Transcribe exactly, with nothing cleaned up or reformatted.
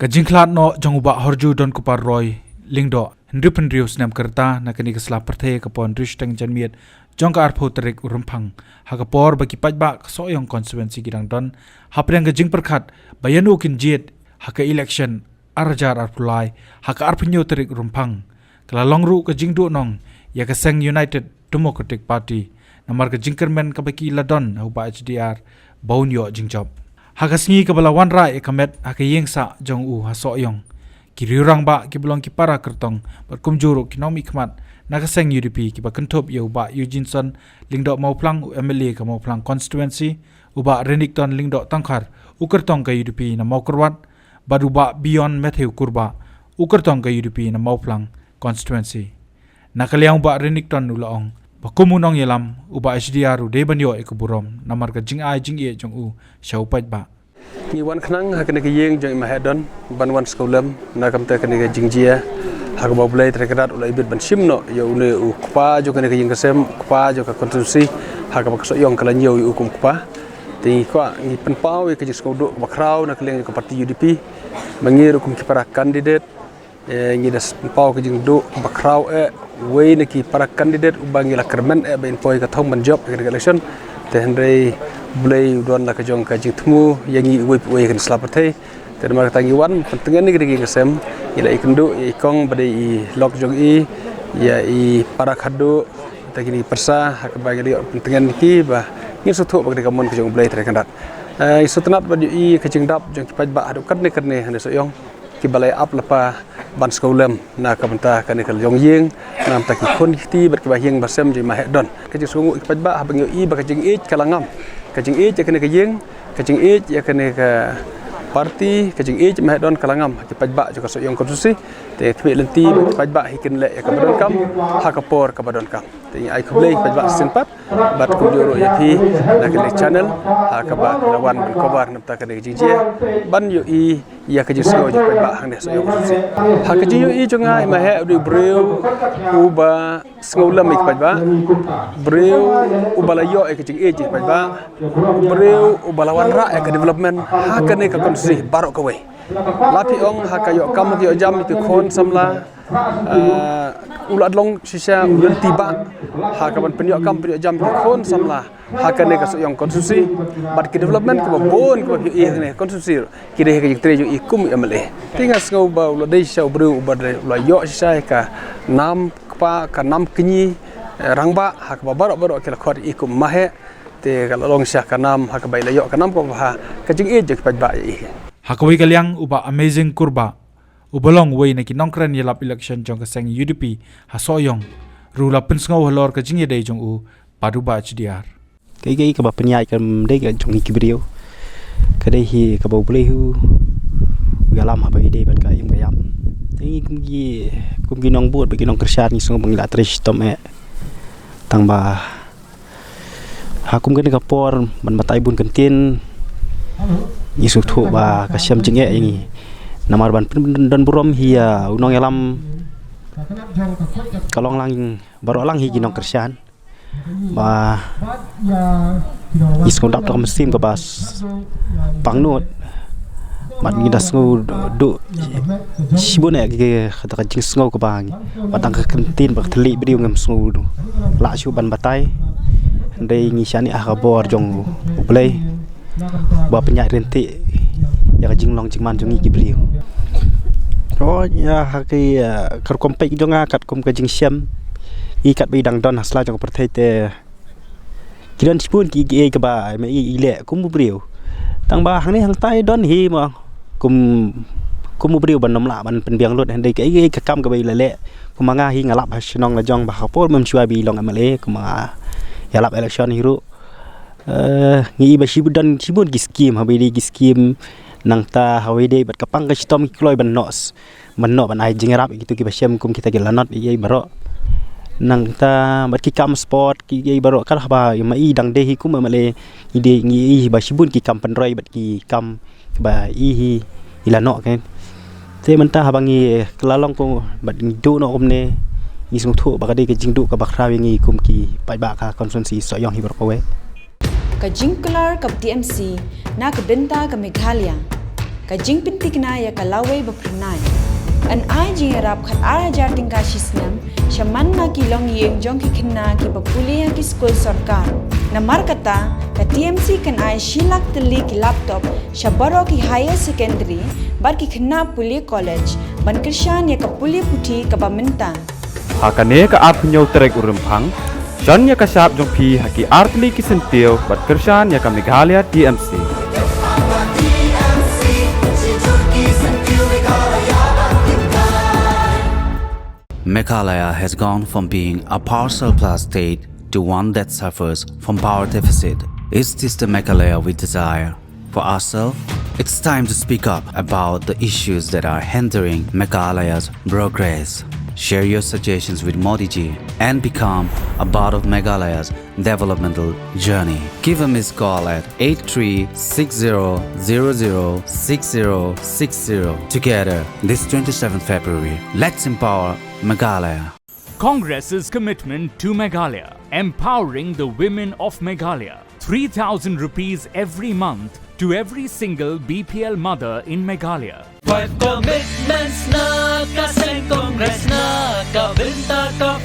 Ka jingkhlad noh jong u Bah Horju Donkupar Roy Lyngdoh, hynriew phew hynriew snem ka rta, na kane ka sla pyrthei ha ka por hynriew shiteng janmiet jong ka arphew tarik u Rymphang, ha ka por ba ki paidbah ka Sohiong constituency ki dang don hapdeng ka jingpyrkhat ba ïano kin jied ha ka election ar hajar arphew lai ha ka arphew hynñiew tarik u Rymphang. Ka la long ruh ka jingduhnong ïa ka seng United Democratic Party namar ka jingkyrmen kaba ki la don ha u Bah H D R ba un ïoh jingjop. Ha ka sngi kaba la wanrah ïa ka met ha ka ïing sah jong u ha Sohiong, ki riew rangbah kiba long ki para kyrtong bad kumjuh ruh ki nongmihkhmat na ka seng U D P kiba kynthup ïa u Bah Eugeneson Lyngdoh Mawphlang, u M L A ka Mawphlang constituency, u Bah Renikton Lyngdoh Tangkhar, u kyrtong ka U D P na Mawkyrwat, bad u Bah Beyond Matthew Kurbah, u kyrtong ka U D P na Mawphlang constituency. Na ka liang u Bah Renikton u la ong ba kum u nongïalam, u Bah H D R u dei ban ïoh ïa ka burom namar ka jingai jingïeit jong u sha u paidbah. Ngi wan khnang ha kane ka ïing jong i Maheh Don ban wan sngewlem na ka bynta kane ka jingjia ha kaba U Blei Trai Kynrad u la ibit ban shim noh ïa une u kpa jong kane ka ïing ka sem, u kpa jong ka constituency ha kaba ka Sohiong ka la ñiew ïa u kum u kpa. Te ngi kwah, ngi pynpaw ïa ka jingsngewdon kaba khraw na ka liang jong ka party U D P. Ba ngi ruh kum ki para candidate, eh, ngi da pynpaw ka jingdon kaba khraw, eh, wei na ki para candidate uba ngi la kyrmen, eh, ba in poi ka thong ban jop ïa ka election. Te hynrei U Blei u don la ka jong ka jingthmu ïa ngi uwei pa uwei ha kane ka sla pyrthei. Te namar kata ngi wan pyntngen ïa ka dei ka sem, ngi la ïakynduh ïa i kong ba dei i lok jong i, ïa i para khadduh, te kine ki pyrsa ha kaba ngi la ïoh pyntngen ïa ki ba ngin sngewthuh ba ka dei ka mon ka jong U Blei Trai Kynrad. Eh, ngi sngewtynnat bad ïohi ka jingdap jong ki paidbah haduh katne katne hane Sohiong kiba la ïa ap lypa ban sngewlem na ka bynta kane ka jong ïing, na ka bynta ki khun ki kti bad kiba ïing ba sem jong i Maheh Don. Ka jingsngewnguh ki paidbah haba ngi ïohi ba ka jingïeit ka la ngam. Ka jingïeit ïa kane ka ïing, ka jingïeit ïa kane ka party, ka jingïeit Maheh Don ka la ngam ha ki paidbah jong ka Sohiong constituency. Te khmih lynti ba ki paidbah hi kin leh ïa kaba donkam ha ka por kaba donkam. Te ngi ai khublei ki paidbah shisien pat bad kumjuh ruh ïa phi na kane ka channel ha kaba la wan ban cover na ka bynta kane ka jingjia ban ïohi ïa ka jingsngew jong ki paidbah hangne ha Sohiong constituency. Ha ka jingïohi jong nga, i Maheh u dei u briew uba sngewlem ïa ki paidbah, briew uba la ïoh ïa ka jingïeit jong ki paidbah, briew uba la wanrah ïa ka development ha kane ka constituency baroh kawei. La phi ong ha ka ïoh kam ka ïoh jam ïa ki khun samla, ah, u la long shisha u lynti bah ha ka ban pynïoh kam pynïoh jam ïa ki khun samla ha kane ka Sohiong constituency. Bad ki development kiba bun kiba phi ïohi ha kane ka constituency ki dei ha ka jingtrei jong i kum u M L A. Te nga sngew ba u la dei shisha u briew uba dei u la ïoh shisha ïa ka nam kpa ka nam kñi, eh, rangbah ha kaba baroh baroh ki la khot ïa i kum Maheh. Te ka la long shisha ka nam ha kaba i la ïoh ka nam kaba bha, ka jingïeit jong ki paidbah ïa i. Ha kawei ka liang u Bah Amazing Kurbah, uba long uwei na ki nongkren ïalap election jong ka seng U D P ha Sohiong ruh u la pynsngew halor ka jingïadei jong u bad u Bah H D R. Kaei kaei kaba pynïaid kam dei ka jong ngi ki briew. Ka dei hi kaba U Blei hi u ïalam haba ïadei bad ka im ka ïap. Te ngi kum ki, kum ki nongbud bad ki nongkyrshan ngi sngew ba ngi la trei shitom eh. Tang ba ha kum kane ka por ban batai bun kyntien, ngi sngewthuh ba ka shem jingeh ïa ngi. Namar ban pyndon burom hi ïa u nongïalam ka long lang baroh lang hi ki nongkyrshan. Ba ngi sngew dap da ka mynsiem kaba s-, pangnud. Bad ngi da sngew duh shibun eh ki, kata ka jingsngew kaba ngi, ba tang ka kyntien ba ka thylliej briew ngim sngew duh lah shuh ban batai. Hynrei ngi shaniah ha ka bor jong U Blei ba pynïaid ryntih ïa ka jinglong jingman jong ngi ki briew. Ro ïa ha ki, eh, ka rukom peit jong nga katkum ka jingshem, i katba i dang don ha sla jong ka pyrthei te ki don shibun ki, kiei kaba ma i, i leh kum u briew. Tang ba hangne hangtai don hi mo kum, kum u briew ban ym lah ban pynbiang lut, hynrei kaei kaei ka kam kaba i la leh. Kum ma nga hi nga lap ha shnong la jong ba ha ka por mynshuwa ba i long M L A, kum ma nga ïalap election hi ruh. Eh, ngi i ba shibun don shibun ki skim, haba ïadei ki skim, nangta haba ïadei bad ka pang ka shitom ki kloi ban noh s-, ban noh ban ai jingïarap ïa kito kiba shem kum kita ki lanot ïa i baroh. Nangta bad ki kam sport ki, ïa i baroh, ka haba ma i dang dei hi kum M L A, i dei ngi i ba shibun ki kam pynroi bad ki kam ba i hi i la noh kan. Te mynta haba ngi kylla long kum bad ngi duh noh kumne, ngi sngewthuh ba ka dei ka jingduh kaba khraw ïa ngi kum ki paidbah ka constituency Sohiong hi baroh kawei. Ka jingkular ka T M C na ka bynta ka Meghalaya. ka jingpyntikna ïa ka lawei ba phyrnai. Yn ai jingïarap khat ar hajar tyngka shi snem sha man la ki longïing jong ki khynnah kiba pule ha ki skul sorkar. Namar kata, ka T M C kan ai shi lak tylli ki laptop sha baroh ki higher secondary bad ki khynnah pule college ban kyrshan ïa ka pule puthi kaba mynta. Ha kane ka arphew hynñiew tarik u Rymphang, shon ïa ka shap jong phi ha ki artylli ki syntiew bad kyrshan ïa ka Meghalaya T M C. Meghalaya has gone from being a power surplus state to one that suffers from power deficit. Is this the Meghalaya we desire for ourselves? It's time to speak up about the issues that are hindering Meghalaya's progress. Share your suggestions with Modi ji and become a part of Meghalaya's developmental journey. Give a missed call at eight three six zero zero zero six zero six zero. Together, this twenty-seventh February, let's empower Meghalaya. Congress's commitment to Meghalaya, empowering the women of Meghalaya. Three thousand rupees every month to every single B P L mother in Meghalaya. Five commitments na ka seng Congress na ka bynta ka